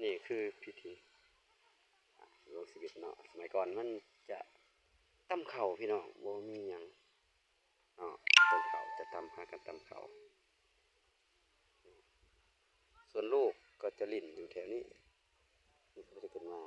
ນີ້ຄືພິທີດຳລົງຊີວິດເນາະ. ສະໄໝກ່ອນມັນຈະຕຳເຂົ້າພີ່ນ້ອງ ບໍ່ມີຫຍັງເນາະ, ຕົ້ນເຂົ້າ ຈະຕຳ ພາກັນຕຳເຂົ້າ. ສ່ວນລູກກໍຈະຫຼິ້ນຢູ່ແຖວນີ້ ນີ້ເຂົາຈະຂຶ້ນມາ.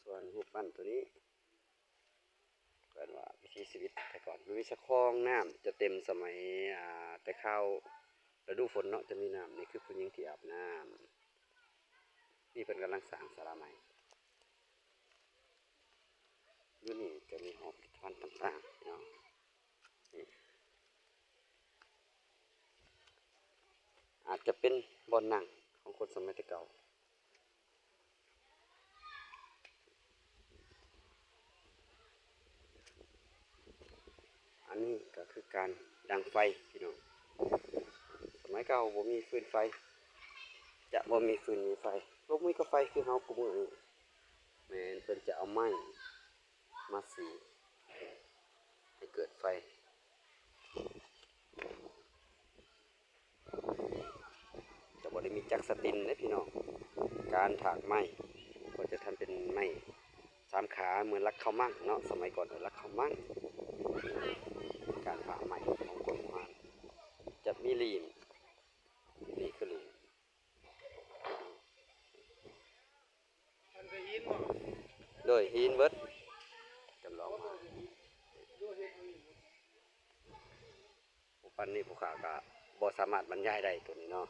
ສ່ວນຮູບປັ້ນໂຕນີ້ ເອີ້ນວ່າວິຖີຊີວິດແຕ່ກ່ອນ ມັນມີສະຄອງນ້ຳຈະເຕັມສະໄໝ ອ່າ ແຕ່ຄາວລະດູຝົນເນາະ ຈະມີນ້ຳ. ນີ້ຄືຜູ້ຍິງທີ່ອາບນ້ຳ. ນີ້ເພິ່ນກຳລັງສ້າງສາລາໃໝ່. ຢູ່ນີ້ຈະມີຫໍພິພິທະພັນຕ່າງໆ ພີ່ນ້ອງ. ນີ້ອາດຈະເປັນບ່ອນນັ່ງຂອງຄົນສະໄໝແຕ່ເກົ່າ. ອັນນີ້ກໍຄືການດັງໄຟພີ່ນ້ອງ. ສະໄໝເກົ່າບໍ່ມີຟືນໄຟ ຈະບໍ່ມີຟືນມີໄຟ ບໍ່ມີກໍໄຟຄືເຮົາຄູ່ມື້ນີ້. ແມ່ນເພິ່ນຈະເອົາໄມ້ມາສີໃຫ້ເກີດໄຟ. ຈະບໍ່ໄດ້ມີຈັກສະຕິນເດ້ພີ່ນ້ອງ. ການຖາກໄມ້ກໍຈະທຳເປັນໄມ້ສາມຂາ ເໝືອນຫຼັກເຂົ້າມັງເນາະ, ສະໄໝກ່ອນເອີ້ນຫຼັກເຂົ້າມັງ. ການຖາກໄມ້ຂອງຄົນບູຮານຈະມີຫຼີ່ມ, ນີ້ຄືຫຼີ່ມ. ໂດຍຫີນເບິດ ຈຳລອງມາ. ໂອ້ ປັ້ນນີ້ຜູ້ຂ້າກໍບໍ່ສາມາດບັນຍາຍໄດ້ໂຕນີ້ເນາະ.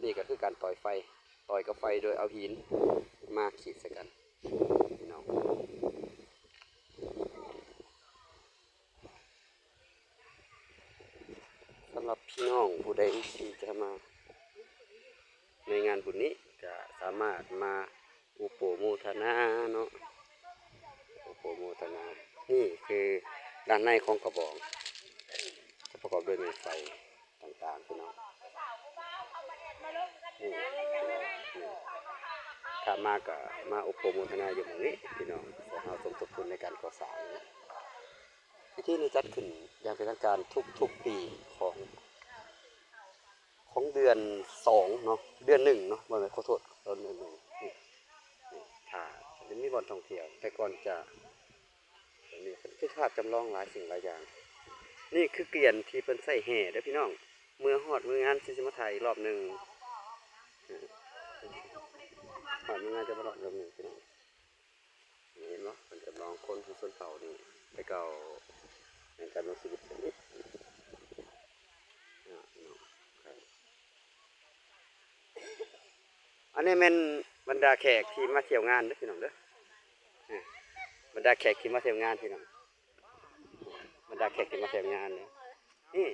ນີ້ກໍຄືການຕ່ອຍໄຟ, ຕ່ອຍກັບໄຟໂດຍເອົາຫີນມາຂີດໃສ່ກັນພີ່ນ້ອງ. ສຳລັບພີ່ນ້ອງຜູ້ໃດທີ່ຈະມາໃນງານບຸນນີ້ ກະສາມາດມາອຸປະໂມທະນາເນາະ, ອຸປະໂມທະນາ. ນີ້ຄືດ້ານໃນຂອງກະບອງ ຈະປະກອບດ້ວຍໄມ້ໄຜ່ຕ່າງໆ ພີ່ນ້ອງ. ນີ້ ນີ້ ຖ້າມາກະມາອຸປະໂມທະນາຢູ່ໝ່ອງນີ້ ພີ່ນ້ອງ, ເພື່ອເຮົາສົມທົບທຶນໃນການກໍ່ສ້າງ. ພິທີນີ້ຈັດຂຶ້ນຢ່າງເປັນທາງການທຸກໆປີຂອງ ຂອງເດືອນສອງເນາະ, ເດືອນໜຶ່ງເນາະ, ບໍ່ແມ່ນ ຂໍໂທດ, ເດືອນໜຶ່ງ. ນີ້ ນີ້ ຖ້າຈະມີບ່ອນທ່ອງທ່ຽວ, ແຕ່ກ່ອນຈະ ນີ້ເປັນ ເປັນພາບຈຳລອງຫຼາຍສິ່ງຫຼາຍຢ່າງ. ນີ້ຄືກຽນທີ່ເພິ່ນໃຊ້ແຫ່ເດີ້ພີ່ນ້ອງ, ເມື່ອຮອດມື້ງານຊິ ຊິມາຖ່າຍອີກລອບໜຶ່ງ, ຮອດມື້ງານຈະມາເລາະອີກລອບໜຶ່ງພີ່ນ້ອງ. ນີ້ເຫັນບໍ່ ເພິ່ນຈຳລອງຄົນຂອງຊົນເຜົ່ານີ້ ແຕ່ເກົ່າແມ່ນການດຳລົງຊີວິດແບບນີ້. ອັນນີ້ແມ່ນບັນດາແຂກທີ່ມາທ່ຽວງານເດີ້ພີ່ນ້ອງເດີ້, ບັນດາແຂກທີ່ມາທ່ຽວງານພີ່ນ້ອງ, ບັນດາແຂກທີ່ມາທ່ຽວງານເດີ້. ນີ້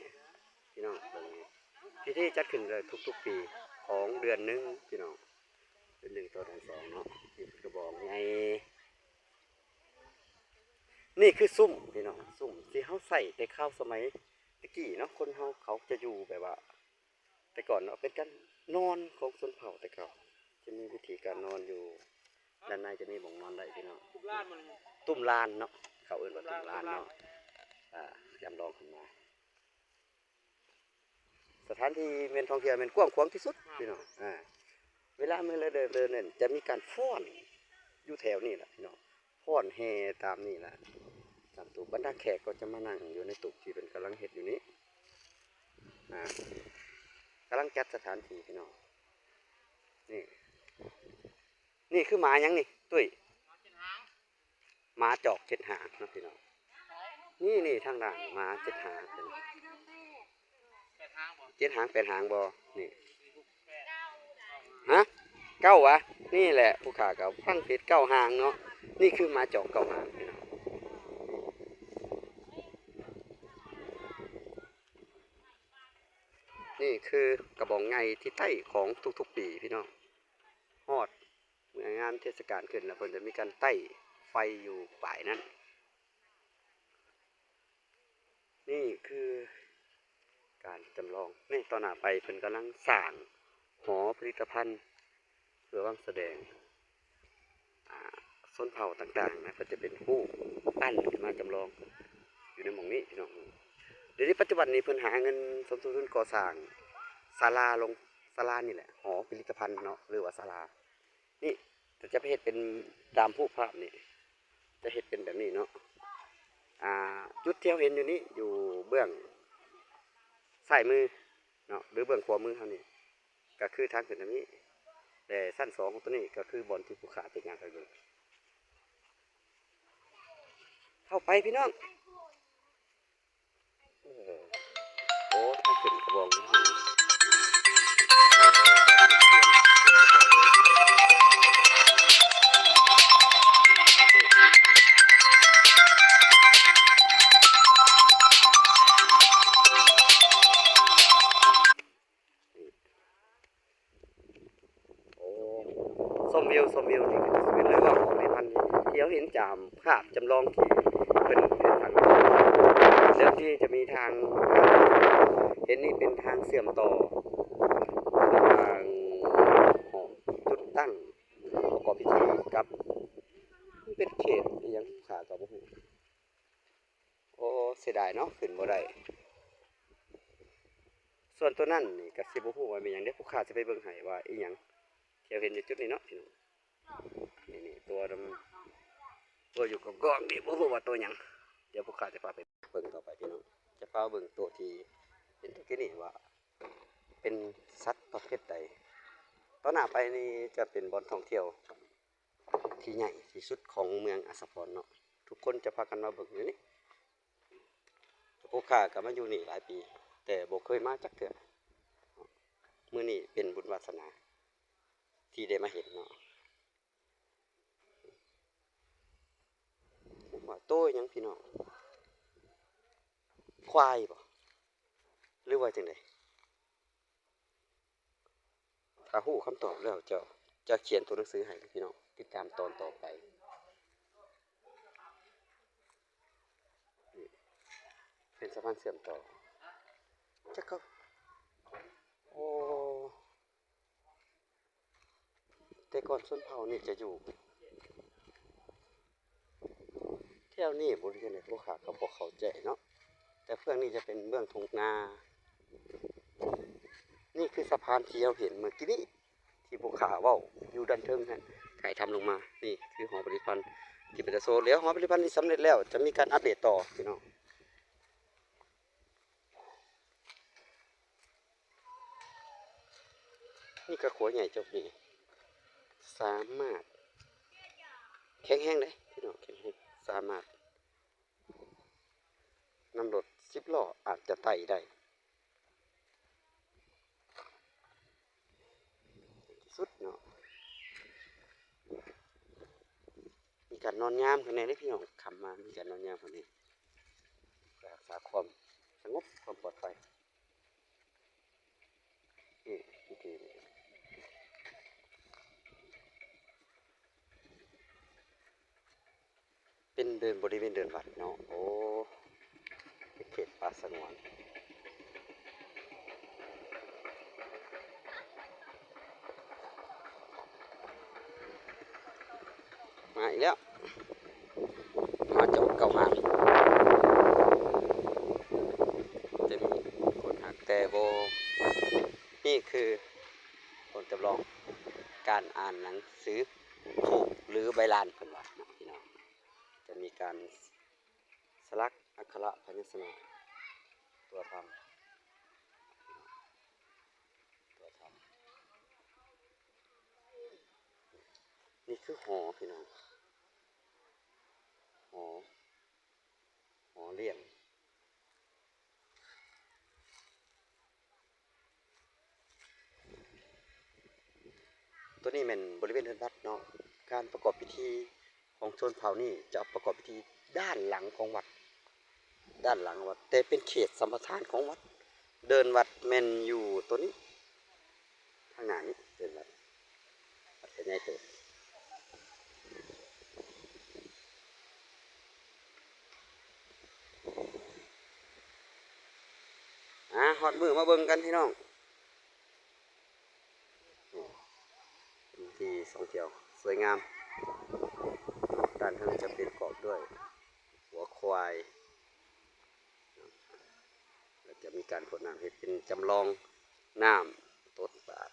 ພີ່ນ້ອງເບິ່ງ, ພິທີຈັດຂຶ້ນເລີຍທຸກໆປີຂອງເດືອນໜຶ່ງພີ່ນ້ອງ. ເປັນໜຶ່ງຕໍ່ເດືອນສອງເນາະ, ນີ້ເປັນກະບອງໃຫຍ່. ນີ້ຄືຊຸ້ມພີ່ນ້ອງ, ຊຸ້ມທີ່ເຮົາໃຊ້ແຕ່ຄາວສະໄໝແຕ່ກີ້ເນາະ, ຄົນເຮົາເຂົາຈະຢູ່ແບບວ່າ ແຕ່ກ່ອນເນາະ ເປັນການນອນຂອງຊົນເຜົ່າແຕ່ເກົ່າ, ຈະມີວິທີການນອນຢູ່ດ້ານໃນ, ຈະມີໝ່ອງນອນໄດ້ພີ່ນ້ອງ. ຕຸ້ມລານເນາະ, ເຂົາເອີ້ນວ່າຕຸ້ມລານເນາະ. ອ່າ ຈຳລອງຂຶ້ນມາ. ສະຖານທີ່ແມ່ນທ່ອງທ່ຽວແມ່ນກວ້າງຂວາງທີ່ສຸດພີ່ນ້ອງ. ອ່າ ເວລາມື້ລະເດີ່ນນັ້ນ ຈະມີການຟ້ອນຢູ່ແຖວນີ້ລະພີ່ນ້ອງ, ຟ້ອນແຫ່ຕາມນີ້ລະ ຕາມຕູບ. ບັນດາແຂກກໍຈະມານັ່ງຢູ່ໃນຕູບທີ່ເພິ່ນກຳລັງເຮັດຢູ່ນີ້. ອ່າ ກຳລັງຈັດສະຖານທີ່ພີ່ນ້ອງ. ນີ້ ນີ້ຄືໝາຫຍັງນີ້ຕຸ້ຍ? ໝາຈອກເຈັດຫາງເນາະພີ່ນ້ອງ. ນີ້ ນີ້ທາງດ້ານໝາເຈັດຫາງ, ເຈັດຫາງແປດຫາງບໍ່? ນີ້ ຮະ ເກົ້າຫວາ? ນີ້ແຫຼະ ຜູ້ຂ້າກໍຟັງຜິດ, ເກົ້າຫາງເນາະ. ນີ້ຄືໝາຈອກເກົ້າຫາງພີ່ນ້ອງ. ນີ້ຄືກະບອງໃຫຍ່ທີ່ໄຕ້ຂອງທຸກໆປີພີ່ນ້ອງ. ຮອດເມື່ອງານເທດສະການຂຶ້ນແລ້ວ ເພິ່ນຈະມີການໄຕ້ໄຟຢູ່ປາຍນັ້ນ. ນີ້ຄືການຈຳລອງ. ນີ້ຕໍ່ໜ້າໄປເພິ່ນກຳລັງສ້າງຫໍຜະລິດຕະພັນ ເພື່ອວາງສະແດງ ອ່າ ຊົນເຜົ່າຕ່າງໆນະ, ເພິ່ນຈະເປັນຮູບປັ້ນຂຶ້ນມາຈຳລອງຢູ່ໃນໝ່ອງນີ້ພີ່ນ້ອງ. ດຽວນີ້ປັດຈຸບັນນີ້ເພິ່ນຫາເງິນສົມທົບທຶນກໍ່ສ້າງສາລາລົງ ສາລານີ້ແຫຼະ ຫໍຜະລິດຕະພັນເນາະ ຫຼືວ່າສາລານີ້ ຈະໄປເຮັດເປັນຕາມຮູບພາບນີ້ ຈະເຮັດເປັນແບບນີ້ເນາະ. ອ່າ ຈຸດທີ່ເຮົາເຫັນຢູ່ນີ້ ຢູ່ເບື້ອງຊ້າຍມືເນາະ ຫຼືເບື້ອງຂວາມືເຮົານີ້ ກໍຄືທາງຂຶ້ນທາງນີ້ ແລະ ຊັ້ນສອງຂອງຕົວນີ້ ກໍຄືບ່ອນທີ່ຜູ້ຂ້າຈະຍ່າງໄປເບິ່ງ. ເຂົ້າໄປພີ່ນ້ອງ. ເອີ ໂອ້ ທາງຂຶ້ນກະບອງ. ໂອ້ ຊົມວິວ ຊົມວິວ ນີ້ກໍຈະເປັນເລື່ອງຂອງພິພິທະພັນທີ່ເຮົາເຫັນຈາກພາບຈຳລອງທີ່ເພິ່ນເຮັດໃຫ້ເລີ່ມທີ່ຈະມີທາງ ເຫັນນີ້ເປັນທາງເຊື່ອມຕໍ່ລະຫວ່າງຫ້ອງຈຸດຕັ້ງປະກອບພິທີກັບ ມັນເປັນເຂດອີ່ຫຍັງຂ້າກໍບໍ່ຮູ້. ໂອ້ ເສຍດາຍເນາະ ຂຶ້ນບໍ່ໄດ້. ສ່ວນຕົວນັ້ນນີ້ກໍຊິບໍ່ຮູ້ວ່າແມ່ນຫຍັງເດ້ ຜູ້ຂ້າຊິໄປເບິ່ງໃຫ້ວ່າອີ່ຫຍັງ ທີ່ເຮົາເຫັນຢູ່ຈຸດນີ້ເນາະພີ່ນ້ອງ. ນີ້ ນີ້ ຕົວດຳ ຕົວຢູ່ກອງໆນີ້ ບໍ່ຮູ້ວ່າຕົວຫຍັງ. ດຽວຜູ້ຂ້າຈະພາໄປເບິ່ງຕໍ່ໄປພີ່ນ້ອງ. ຈະພາເບິ່ງຕົວທີ່ເຫັນຕະກີ້ນີ້ວ່າເປັນສັດປະເພດໃດ. ຕໍ່ໜ້າໄປນີ້ຈະເປັນບ່ອນທ່ອງທ່ຽວ ທີ່ໃຫຍ່ທີ່ສຸດຂອງເມືອງອາດສະພອນເນາະ. ທຸກຄົນຈະພາກັນມາເບິ່ງຢູ່ນີ້. ພວກຂ້າກໍມາຢູ່ນີ້ຫຼາຍປີ ແຕ່ບໍ່ເຄີຍມາຈັກເທື່ອ. ມື້ນີ້ເປັນບຸນວາສະໜາທີ່ໄດ້ມາເຫັນເນາະ. ວ່າໂຕຫຍັງພີ່ນ້ອງ? ຄວາຍບໍ ຫຼືວ່າຈັ່ງໃດ? ຖ້າຮູ້ຄຳຕອບແລ້ວ ຈະ ຈະຂຽນຕົວໜັງສືໃຫ້ພີ່ນ້ອງຕິດຕາມຕອນຕໍ່ໄປ. ເປັນສະພານເຊື່ອມຕໍ່ ຈັກເຂົາ ໂອ້ ແຕ່ກ່ອນຊົນເຜົ່ານີ້ຈະຢູ່ແຖວນີ້ບໍ ຫຼືຈັ່ງໃດ ພວກຂ້າກໍບໍ່ເຂົ້າໃຈເນາະ. ແຕ່ເບື້ອງນີ້ຈະເປັນເບື້ອງທົ່ງນາ. ນີ້ຄືສະພານທີ່ເຮົາເຫັນເມື່ອກີ້ນີ້ ທີ່ພວກຂ້າເວົ້າຢູ່ດ້ານເທິງຫັ້ນ ຖ່າຍທຳລົງມາ. ນີ້ຄືຫໍຜະລິດຕະພັນທີ່ເປັນຕາໂຊ. ແລ້ວຫໍຜະລິດຕະພັນນີ້ສຳເລັດແລ້ວ ຈະມີການອັບເດດຕໍ່ພີ່ນ້ອງ. ນີ້ກໍຂົວໃຫຍ່ຈົບນີ້ ສາມາດ ແຂງແຮງເດ້ພີ່ນ້ອງ ແຂງແຮງ ສາມາດນຳລົດສິບລໍ້ອາດຈະໄຕ່ໄດ້ສຸດເນາະ. ມີການນອນຍາມຂ້າງໃນເດ້ພີ່ນ້ອງ ຄ່ຳມາມີການນອນຍາມຂ້າງໃນ ເພື່ອຮັກສາຄວາມສະຫງົບ ຄວາມປອດໄພ. ນີ້ ເປັນເດີ່ນ ບໍລິເວນເດີ່ນວັດເນາະ. ໂອ້ ເປັນເຂດປ່າສະຫງວນ. ມາອີກແລ້ວ ມາເຈົ້າເກົ່າຫາ ຈະມີຄົນຮັກແຕ່ບໍ່ ນີ້ຄືຄົນຈຳລອງການອ່ານໜັງສືທູບ ຫຼື ໃບລານເພິ່ນວ່າເນາະ ພີ່ນ້ອງ. ຈະມີການສະຫຼັກອັກຂະລະພະຍັນຊະນະ ຕົວທຳ ຕົວທຳ. ນີ້ຄືຫໍພີ່ນ້ອງ ຫໍ ຫໍລ້ຽງ. ຕົວນີ້ແມ່ນບໍລິເວນເຮືອນວັດເນາະ. ການປະກອບພິທີຂອງຊົນເຜົ່ານີ້ຈະປະກອບພິທີດ້ານຫຼັງຂອງວັດ ດ້ານຫຼັງວັດ ແຕ່ເປັນເຂດສຳປະທານຂອງວັດ. ເດີ່ນວັດແມ່ນຢູ່ຕົວນີ້ ທາງໜ້ານີ້ເດີ່ນວັດ ວັດກໍໃຫຍ່ເຕີບ. ອາ ຮອດມື້ມາເບິ່ງກັນພີ່ນ້ອງ. ທີ່ທ່ອງທ່ຽວສວຍງາມ ດ້ານເທິງຈະເປັນກອບດ້ວຍຫົວຄວາຍ ແລ້ວຈະມີການພົດນ້ຳ ເຮັດເປັນຈຳລອງນ້ຳ ຕົດບາດ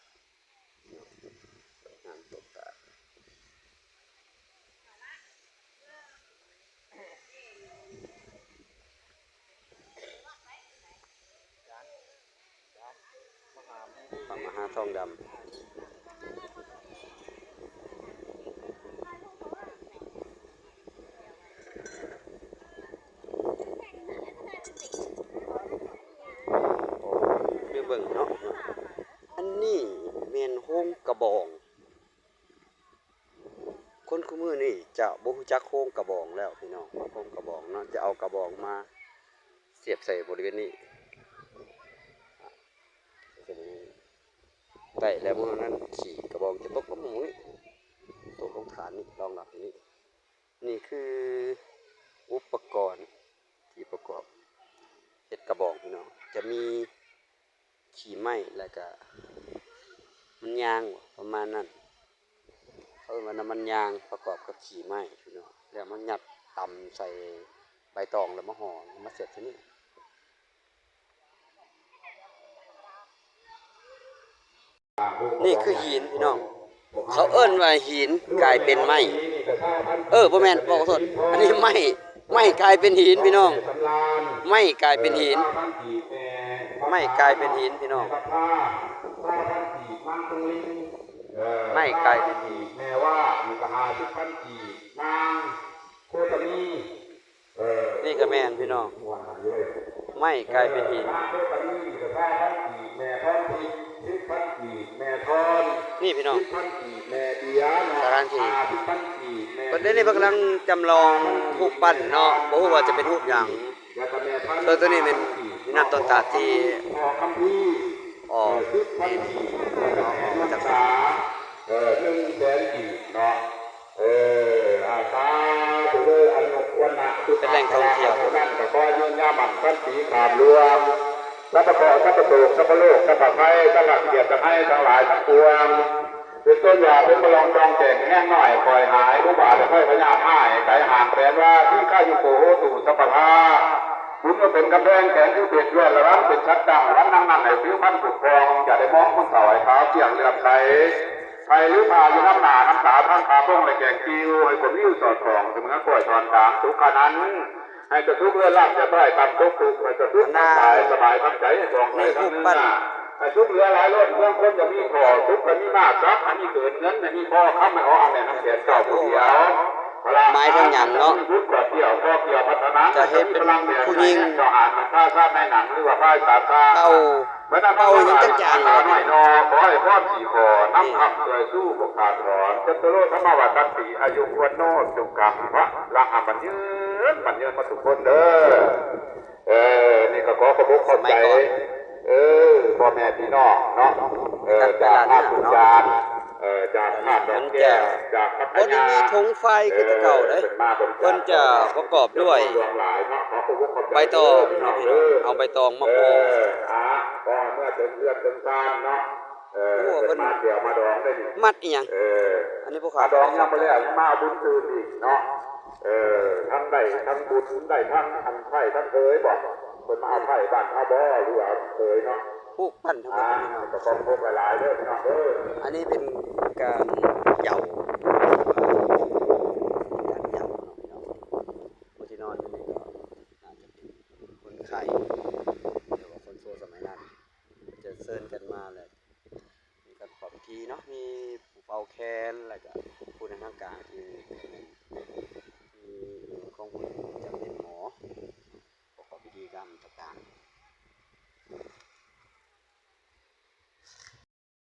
ພະມະຫາທອງດຳ. ໄປເບິ່ງເນາະ ອັນນີ້ແມ່ນໂຮງກະບອງ. ຄົນຄູ່ມື້ນີ້ຈະບໍ່ຮູ້ຈັກໂຮງກະບອງແລ້ວພີ່ນ້ອງ, ໂຮງກະບອງເນາະ ຈະເອົາກະບອງມາສຽບໃສ່ບໍລິເວນນີ້ ໄດ້ແລ້ວມື້ນັ້ນ ຂີ້ກະບອງຈະຕົກລົງໝ່ອງນີ້ ຕົກລົງຖານນີ້ ລອງລັບນີ້. ນີ້ຄືອຸປະກອນທີ່ປະກອບເຮັດກະບອງພີ່ນ້ອງ, ຈະມີ ຂີ້ໄມ້ ແລ້ວກະມັນຍາງ ປະມານນັ້ນ, ເຂົາເອີ້ນວ່ານ້ຳມັນຍາງປະກອບກັບຂີ້ໄມ້ພີ່ນ້ອງ, ແລ້ວມາຍັດຕຳໃສ່ໃບຕອງ ແລ້ວມາຫໍ່ ແລ້ວມາສຽບໃສ່ນີ້. ນີ້ຄືຫີນພີ່ນ້ອງ, ເຂົາເອີ້ນວ່າຫີນກາຍເປັນໄມ້. ເອີ ບໍ່ແມ່ນ, ຂໍໂທດ, ອັນນີ້ໄມ້, ໄມ້ກາຍເປັນຫີນພີ່ນ້ອງ, ໄມ້ກາຍເປັນຫີນ, ໄມ້ກາຍເປັນຫີນພີ່ນ້ອງ, ໄມ້ກາຍເປັນຫີນ. ແມ່ວ່າ ນີ້ກໍຫ້າສິບພັນກີບ, ນາງໂຄຕະມີ ເອີ ນີ້ກໍແມ່ນພີ່ນ້ອງ, ໄມ້ກາຍເປັນຫີນ. ເອີ ນາງໂຄຕະມີນີ້ກໍຊາວພັນກີບ, ແມ່ທອນທິບ ສິບພັນກີບ, ແມ່ທອນ ນີ້ພີ່ນ້ອງ ສິບພັນກີບ, ແມ່ເບຍເນາະ ສະຖານທີ່ ຫ້າສິບພັນກີບ, ແມ່ ເພິ່ນ ດຽວນີ້ເພິ່ນກຳລັງຈຳລອງຮູບປັ້ນເນາະ, ບໍ່ຮູ້ວ່າຈະເປັນຮູບຫຍັງ. ແລ້ວກໍແມ່ພັນ ເອີ ຕົວນີ້ແມ່ນມີນ້ຳຕົ້ນຕາດທີ່ ພໍ່ຄຳພີ ອອກ ເອີ ສິບພັນ ນີ້ ກີບ, ແມ່ນ້ອງສາ ເອີ ໜຶ່ງແສນກີບເນາະ. ເອີ ອາ ສາທຸເດີ ອາຍຸວັນນະ ສຸຂະ ເປັນແຫຼ່ງທ່ອງທ່ຽວ ພະລະ ອາຍຸນັ້ນ ກໍຂໍໃຫ້ຍືນຍາວໝັ້ນພັນປີ ຂ້າມລວມ ສັບພະເຄາະ ສັບພະໂສກ ສັບພະໂລກ ສັບພະໄພ ສັບພະເຄຍດສັບໄພທັງຫຼາຍທັງປວງ ເປັນຕົ້ນວ່າ ເປັນພະລອງຈອງແຈ້ງ ແຮງນ້ອຍຄ່ອຍຫາຍ ອຸບາດໄພພະຍາດຮ້າຍ ໄກຫ່າງແດນວ່າ ທີຄາຍຸໂກ ໂຫຕຸ ສັບພະທາ ສູງເປັນກຳແພງ ແຂງຄືເພັດ ລວດລະວັງເປັນສັດຕັ້ງ ວັນນັງນັ້ນໃຫ້ຜິວພັນຜຸດຜ່ອງ ຢ່າໄດ້ມອງຄົນເຖົ້າໃຫ້ຂາວກ້ຽງເຫຼື້ອມໃສ ໃຜຫຼືພາຢູ່ນຳໜ້ານຳຕາ ທັງຂາພົງ ແລະ ແກ້ງກິ່ວ ໃຫ້ກົມນິ້ວສອດສ່ອງ ສະເໝືອນກ້ອຍທ່ອນກາງ ສຸຂະນັນ ໃຫ້ຈະທຸກເຮືອນລາບ ຢ່າໄດ້ຕ່ຳຕົກທຸກ ໃຫ້ຈະທຸກທັງກາຍ ສະບາຍທັງໃຈ ໃຫ້ປ່ອງໃສທັງເນື້ອ ໃຫ້ສຸກເຫຼືອຫຼາຍລົ້ນ ເມືອງຄົນຢ່າມີຂໍ ສຸກໃຫ້ມີມາກ ຊັບໃຫ້ມີເກີນ ເງິນໃຫ້ມີພໍ ຄຳໃຫ້ອອກ ໃຫ້ແມ່ນນຳແສນເຈົ້າຜູ້ດຽວ ໝາຍເຖິງຫຍັງເນາະ? ຈະເຮັດເປັນຜູ້ຍິງ ເປົ່າ ເປົ່າຫຍັງຈັກຢ່າງເນາະ ຂອໃຫ້ພອນສີ່ຂໍ້ ນຳຄຳຊ່ວຍຊູພວກຂ້າຖອນ ຈັດຕະໂລທຳມະວາຕັດຕິ ອາຍຸວັນໂນ ສຸຂັງ ພະລັງ ໝັ້ນຍືນ ໝັ້ນຍືນໝົດທຸກຄົນເດີ. ເອີ ນີ້ກໍຂໍຂອບອົກຂອບໃຈ ເອີ ພໍ່ແມ່ພີ່ນ້ອງເນາະ ເອີ ຈາກບ້ານບຸນຈານ ເອີ ຈາກບ້ານດອກແກ້ວ ຈາກພັດທະຍາ ໂອ້ ນີ້ມີໂຄມໄຟຄືແຕ່ເກົ່າເດ້ ເພິ່ນຈະປະກອບດ້ວຍໃບຕອງເນາະພີ່ນ້ອງ ເອົາໃບຕອງມາຫໍ່ ເອີ ອ່າ ກໍເມື່ອເຖິງເຮືອນເຖິງຊານເນາະ ເອີ ເພິ່ນມາດຽວມາດອງໄດ້ນີ້ ມັດອີ່ຫຍັງ ເອີ ອັນນີ້ບໍ່ຂາດ ດອງຍັງບໍ່ແລ້ວ ມາເອົາບຸນຕື່ມອີກເນາະ ເອີ ທັງໄດ້ທັງບຸນ ໄດ້ທັງອັນໄພ້ທັງເຂີຍບໍ ເພິ່ນມາເອົາໄພ້ບ້ານເຮົາບໍ ຫຼືວ່າເຂີຍເນາະ ປູກປັ້ນທັງໝົດ ອ່າ ພີ່ນ້ອງ ກໍຂອບຄຸນຫຼາຍໆເດີພີ່ນ້ອງເດີ ອັນນີ້ເປັນການເຍົາ ການເຍົາເນາະພີ່ນ້ອງ ຜູ້ທີ່ນອນຢູ່ນີ້ກໍໜ້າຈະເປັນຄົນໄຂ້ ຫຼືວ່າຄົນໂຊສະໄໝນັ້ນ ຈະເຊີນກັນມາແລ້ວ ມີການເປົ່າພິທີເນາະ ມີຜູ້ເປົ່າແຄນ ແລ້ວກະຜູ້ນຳທາງການທີ່